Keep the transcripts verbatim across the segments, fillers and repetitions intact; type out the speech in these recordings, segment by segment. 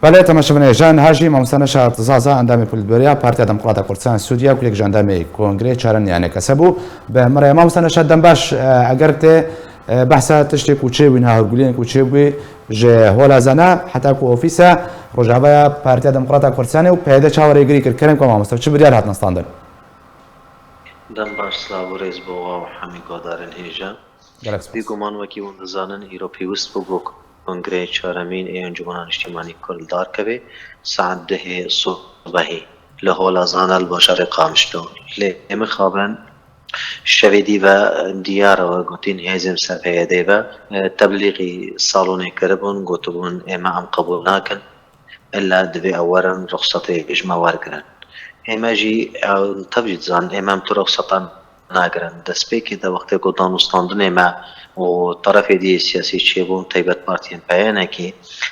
Belê, temaşevanê hêja, niha jî mamoste Neşat Zaza, endamê polîtbüroya Partiya Demokrata Kurdistan Sûriye, ku yek ji endamê Kongreyê Çaremîn A N K S bû, bi me re ye. Mamoste Neşat, dem baş, e, eger tê, e, behsa tiştê ku çêbû, niha hewlguliyên ku çêbûyî ji hola Zana heta ku ofîsa Rojavaya Partiya Demokrata Kurdistanê û P Y D çawa rêgirî kir, kerem ku mamoste, çi biryar hatine standin? Dem baş, silav û rêz bo we û hemî guhdarên hêja. Gelek spas. Bêguman wekî hûn dizanin, îro pêwist bû ku Kongreyê Çaremîn ê Encûmena Niştimanî Kurd li dar keve, saet dehê sibehê li Hola Zana li bajarê Qamişlo. Lê mixabin şevê dî ve diyar e we gotîn hêzên ser P Y D ve, e, teblîxî salonê kiribûn, gotibûn, ê me em qebûl nakin. Illa divê ew werin ruxsatê ji me wergirin. Ê me jî, ew tev jî dizanin, ê me em tu ruxsata nagirin. Destpêkê de wextê ku danûstandinê me û terefê dî yê siyasî çêbûn, taybet partiyên P Y N K,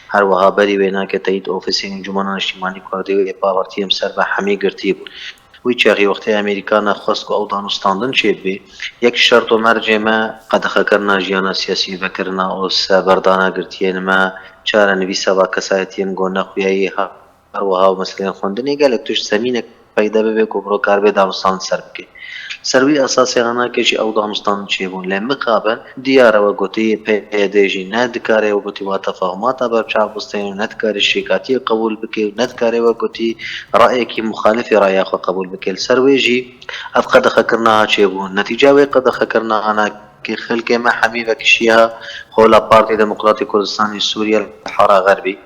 her wiha berî wê nake teyîd ofîsê Encûmena Niştimanî Kurdî û ê partiyê em ser ve hemî girtî bûn. Wî çaxî wextê Amerîka nexwest ku ew danûstandin çêbibe, yek ji şert û mercê me qedexekirina jiyana siyasî, vekirina û seberdana girtiyên me, çarenivîsa va kesayetiyên ku nexuyayî, her wiha û meseleyên xwendinê, gelek tişt zemînek peyda bibe ku mirov karibe danûstandin ser bike. Ser wî esasê hanake jî ew danûstandin çêbûn. Lê mixabin diyar e we gotî P Y D jî ne dikare we gotî wa tefahumata berçav bistêne, ne dikare şêkatiyê qebûl bike û ne dikare we gotî rayekî muxalifê raya xwe qebûl bike. Li ser wê jî ev qedexekirina ha çêbûn. Netîca wê qedexekirina hanake xelkê me hemî vekişiya Hola Partî Demokratî Kurdistanê Sûriye li Hara Xerbî.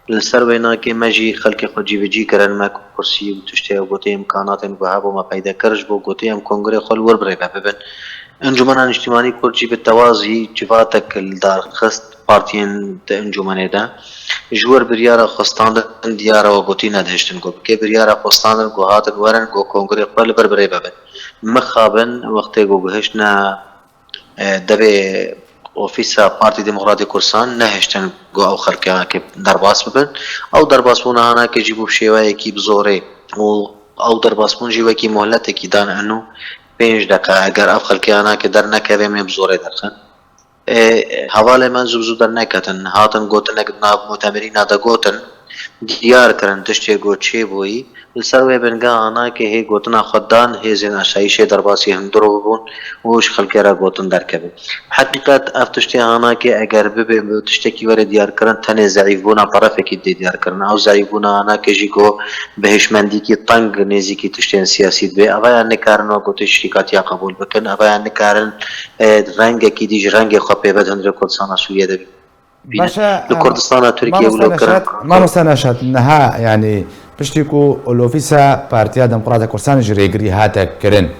Li ser wê nake me jî xelkê xwe cîbicî kirin, me kursî û tiştê ew gotê îmkanatên ku hebû me peyde kir, ji bo gotê em kongrê xwe li wir bi rê ve bibin. Encûmena Niştimanî Kurd jî bi tewazî civatek li dar xist partiyên di encûmenê de. Ji wir biryara xwestandin diyar e we gotî nedihiştin ku bike, biryara xwestandin ku hatin werin ku kongrê xwe li vir bi rê ve bin. Mixabin wextê ku gihiştine e, devê ofîsa Partî Demokratî Kurdistan nehiştin ku ew xelkê hanakê derbas bibin. Ew derbasbûna hanakê jî bû bi şêweyekî bi zorê û ew derbasbûn jî wekî muhletekî dan eno pênc deqa, eger ev xelkê hanakê dernekeve, em ê bi zorê derxin. E, hevalê me zû bi zû derneketin. Hatin gotinek di nav mutemerîna de gotin, diyar kirin tiştê ku çêbûyî. Li ser wê bingeha hanakê hê gotina xwe dan hêzên asayîşê derbasî hundirov bûn û ji xelkê re gotin derkevin. Heqîqet ev tiştê hanakê eger bibe bi tiştekî were diyarkirin, tenê zeîfbûna terefekî dê diyarkirin. Ew zeîfbûna hanakê jî ku bi hişmendîkî teng nêzîkî tiştên siyasî dibe. Eva ya nikarin wek gotê şîkatiya qebûl bikin. Eva ya nikarin, e, rengekî dî ji rengê xwe pê ve di hundirê Kurdistana Sûriye de bînin. Baş e, Li em, Kurdistana Tirkiye û mamoste li Kirm. Neşat, mamoste Neşat, niha, yanî, piştî ku li ofîsa Partiya Demokrata Kurdistanê jî rêgirî hate kirin,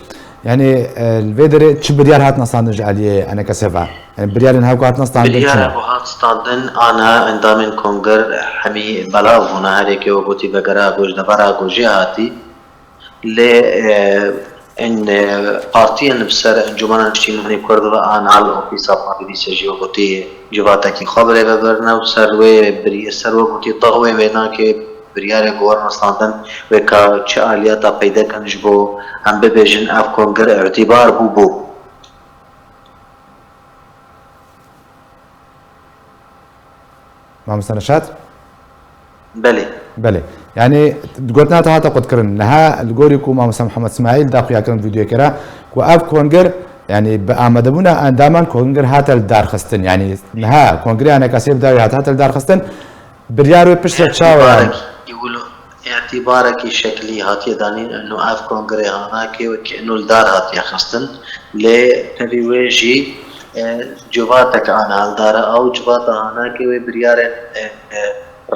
yanî, e, li vê derê çi biryar hatina standin ji aliyê A N K S ve? Yanî, biryarên hev ku hatina standin çi ne? Biryara ku hat standin, a niha endamên konger hemî belav bûne, her yekê wek gotî vegera ku ji devera ku jê hatî. Lê, e, in, e, partiyên li ser Encûmena Niştîmanî Kurd ve a niha li ofîsa partî dîse jî wek gotî civatekî xwe bi rê ve birine û ser wê birî-, ser wek gotî dawê wê nake biryarê ku werin standin wê ka çi aliyata peyde kin ji bo em bibêjin ev konger îtîbar bû bû. Mamoste Neşat? Belê. Belê. Yanî, gotina te hate qutkirin. Niha li gorî ku Mamoste Mihemed Smaîl da xuyakirin vîdeoyekê re ku ev konger, yanî bi amadebûna endaman konger hate li dar xistin. Yanî niha kongrê A N K S'ê bi dawî hat, hate li dar xistin. Biryar wê pişt re çawa ye? Îtîbarekî wilo, îtîbarekî şeklî hatiye danîn, ino ev kongrê hanakê wekî ino li dar hatiye xistin. Lê tevî wê jî, e, civatek aniha li dar e. Ew civata hanakê wê biryarên, e, e,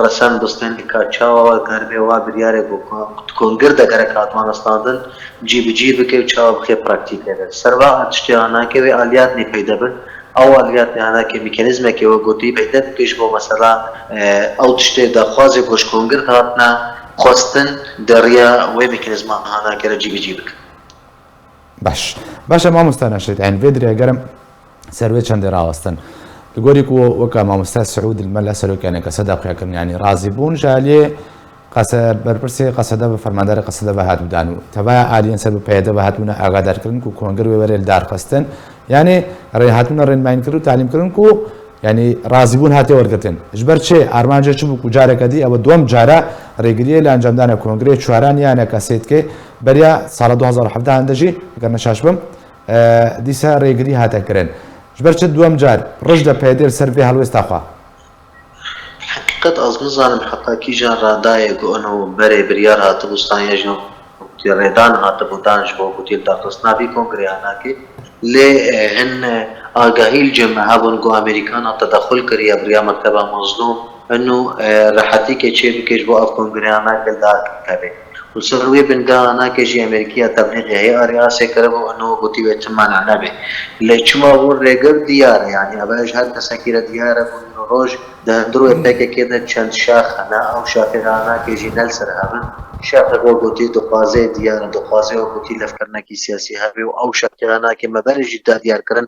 resen bistên ka çawa we karibe wa biryarê ku ko-, kongir de gerek hatmane standin, cî bi cî bike û çawa bixê praktîkê de. Serva tiştê hanakê wê aliyat nê peyde bin. Ew aliyatê hanakê mekanîzmekê wek gotî peyde bike ji bo mesela, e, ew tiştê daxwazê ku ji kongir hatine xwestin di riya wê mekanîzma hanakê re cîbicî bike. Baş. Baş e mamoste Neşat, yanî vê dirê ger em ser wê çendê rawestin. Li gorî ku weke mamoste Siûd El Mela serokê A N K S da xuya kirin, yanî razî bûn ji aliyê Qese-, berpirsê Qesede ve, fermandarê Qesede ve hat bidan û tevaya aliyên ser bi P Y D ve hatibûne agadarkirin ku konger wê were li dar xistin. Yanî rê-, hatibûne rênmayînkirin û talîmkirin ku Yanî razîbûn hatiye wergirtin. Ji ber çi? Armancê çi bû ku careke dî ew duwem cara rêgiriyê li encamdana kongreyê çaran ya N K S dike, beriya sala du hazar û hevdeh de jî, eger neşaş bim, e, dîsa rêgirî hate kirin. Ji ber çi duwem car rij de P Y D li ser vê helwêsta xwe? Heqîqet ez nizanim heta kîjan radayê ku eno berê biryar hatibû stan ya jî rêdan hatibû dan ji bo ku tê li daxistina vî kongrê hanakê. Lê, e, hin, e, agahî li cem me hebûn ku Amerîkan hat tedexul kiriye bi riya Mekteba Mazlûm. Eno, e, rehetîkê çê bike ji bo ev kongrê hanakê li dar keve. Û ser wê bingeha hanakê jî Amerîkiya teblîxê hê arê asê kiribû, eno gotî wê tim mana nebe. Lê çima bû rêgir diyar e, yanî ev ji her kesekî re diyar e, bû îro roj di hundir wê P K K de çend şax hene, ew şaxê hanakê jî ne li ser hev in. Şaxê wek gotî dixwaze diyar e, dixwaze wek gotî levkirinekî siyasî hebe û ew şaxê hanakê me berê jî da diyar kirin,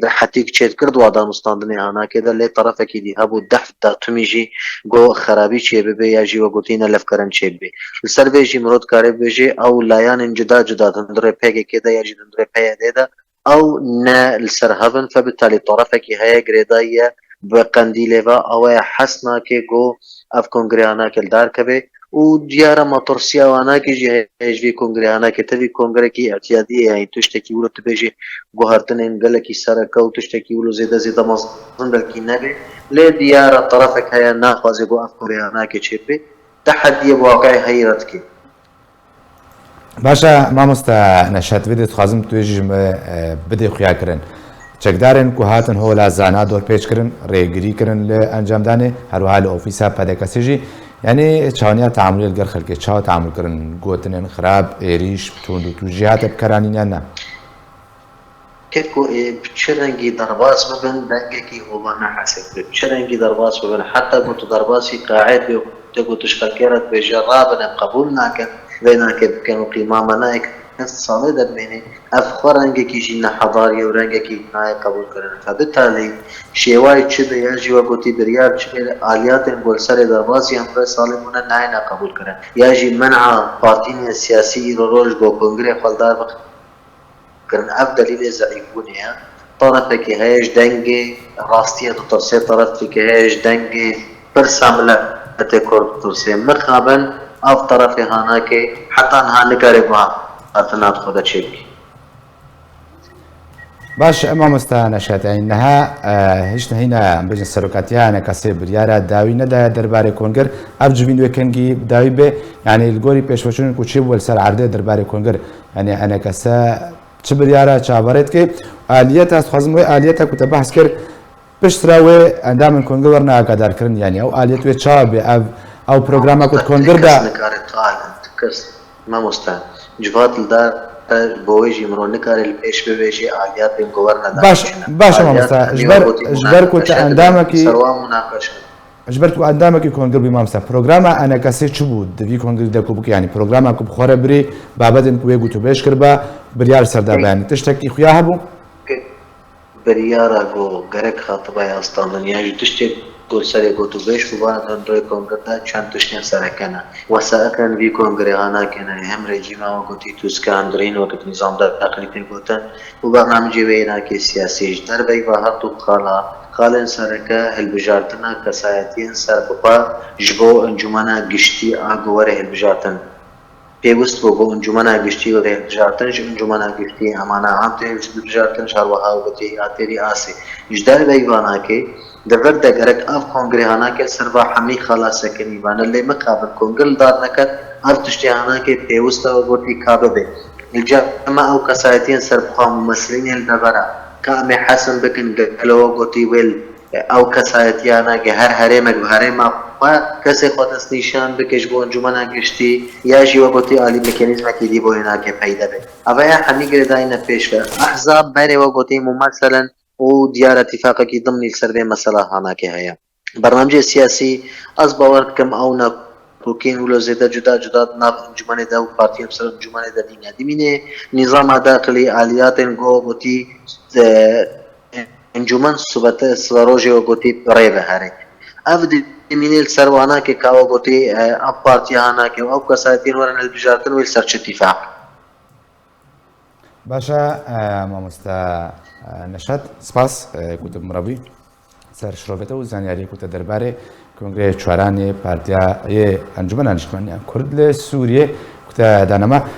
rehetîk çêdikir di wa danûstandinê hanakê de, lê terefekî dî hebû dehf datumî jî got xerabî çêbibe ya jî wek gotî ne levkirin çêbibe. Li ser vê jî mirov dikare bibêje ew layanên cuda cuda di hundirê P K K de ya jî di hundirê P Y D de ew ne li ser hev in, febitalî terefekî heye girêdayî ye bi qendîlê ve, ew ê hez nake got ev kongrê hanake li dar keve. Û diyar e matirsiya wan nake jî heye ji vî kongrê hanake, tevî kongrekî îtiyadî ye, yanî tiştekî wilo tu bêjî guhertinên gelekî sereke û tiştekî wilo zêde zêde mezin belkî nebe. Lê diyar e terefek heye naxwaze ku ev kongrê hanake çêbibe, tehediyê bi waqiê heyî re dike. Baş e, mamoste Neşet, vê dê dixwazim tu jî ji me, e, bidê xuya kirin. Çekdarên ku hatin hola zana dorpêç kirin, rêgirî kirin li encamdanê, her wiha li ofîsa P D K S jî, yanî çawaniya teamulê li gel xelkê çawa teamul kirin? Gotinên xirab, êrîş, tund û tûj jî hate bikaranîn yan na? Keko ê bi çi rengî derbas bibin, dengekî hova nehesibtir. Bi çi rengî derbas bibin, heta ku tu derbasî qaê bê û te ku tu ji xelkê re dibêje, rabin, em qebûl nakin, vê nake bikin û qîma me nayê kes di salê de bimîne, ev xwe rengekî jî nehedar ye û rengekî nayê qebûlkirin. Fe bitalî şêwayê çi be ya jî wek gotî biryar çi be, aliyatên ku li serê derbasî hundirê salên bûne nayêne qebûlkirin. Ya jî men'a partiyên siyasî îro roj ku kongirê xwe li dar bixin. kirin. Ev delîlê zeîfbûnê ye. Tarafekî heye ji dengê rastiyê ditirse, tarafekî heye ji dengê pirsa miletê Kurd ditirse. Mixabin ev tarafê hanakê heta niha nikare guhertina di xwe de çêbike. Baş e, mamosta Neşet, yanî niha, e, hişt hîna, em bêjin serokatiya N K S biryara dawî nedaye derbarê kongir. Ev civîn wê kengî dawî be, yanî li gorî pêşveçûnên ku çêbû li ser erdê derbarê kongir. Yanî N K S çi biryara çaverê dike? Aliyeta, ez dixwazim wê aliyeta ku te behs kir, piştre wê endamên kongir werine agadarkirin, yanî ew aliyet wê çawa be, ev, ew programa ku di kongir de. Kes nikare qal, kes, mamoste, civat li dar e, bo wê jî mirov nikare li pêş bibêje aliyatên ku werine dar. Baş, baş e, mamoste, ji ber, ji ber ku te endamekî. Serwa munaqeşe. Ji ber ku endamekî kongir bî, mamoste, programa N K S çi bû? Di vî kongirî de ku bike, yanî programa ku bi xwe re birî, babetên ku wê gotûbêj kiriba, biryar ser da be, yanî tiştekî xuya hebû? Biryara ku gerek hatiba ya standin, yan jî tiştê ku li serê gotûbêj bûba di hundirê kongir de çend tiştên sereke ne. Wesaiqên vî kongirê hanakê ne, hem rejîma wek gotî tûske hundirîn wek di nîzam de deqlî tê gotin, û bernamicê wê yê nakê siyasî. Ji derveyî ve her du qala, qalên sereke hilbijartina kesayetiyên serbixwe ji bo encûmena giştî a ku were hilbijartin. Pêwist bû ku encûmena giştî were hilbijartin, ji encûmena giştî emana am tê hilbijartin, ji her wiha wekî atêrî asê. Ji derveyî ve nakê, di vir de gerek ev kongirê hanakê li ser va hemî xala sekinî vane, lê mixabin kongir li dar neket, ev tiştê hanakê pêwist e wek gotî ka bibe. Li cem me ew kesayetiyên serbixwe mumessilînê li devera, ka em ê hesin bikin gelo wek gotî wê li ew kesayetiya hanakê her herêmek bi herêma xwe kesê xwe destnîşan bike ji bo encûmena giştî ya jî wek gotî alî mekanîzmekî dî bo hanakê peyde be. Eve ya hemî girêdayî ne pêş ve. Ehzab berê wek gotî mumesselin û diyar e tîfaqekî dimnî li ser vê mesela hanakê heye. Bernamecê siyasî, ez bawer dikim ew nakokên wilo zêde cuda cuda di nav encûmenê de û partiyên ser encûmenê de nîne. Dimînê nîzama daqilî aliyatên ku gotî, e, encûmen sibete, siberojê wek gotî rê ve herê. Ev dimînê li ser wana ke ka wek gotî, e, ev partiya hanake û ev kesayetiyên werin hilbijartin wê li ser çi tîfaq. Baş e, e, mamoste, e, Neşet, spas, e, ku tu bi min re bûyî. ser şirovê te û zanyariyê ku te derbarê Kongreyê Çaran yê Partiya yê Encûmena Niştimanî ya Kurd li Sûriyê ku te dane me.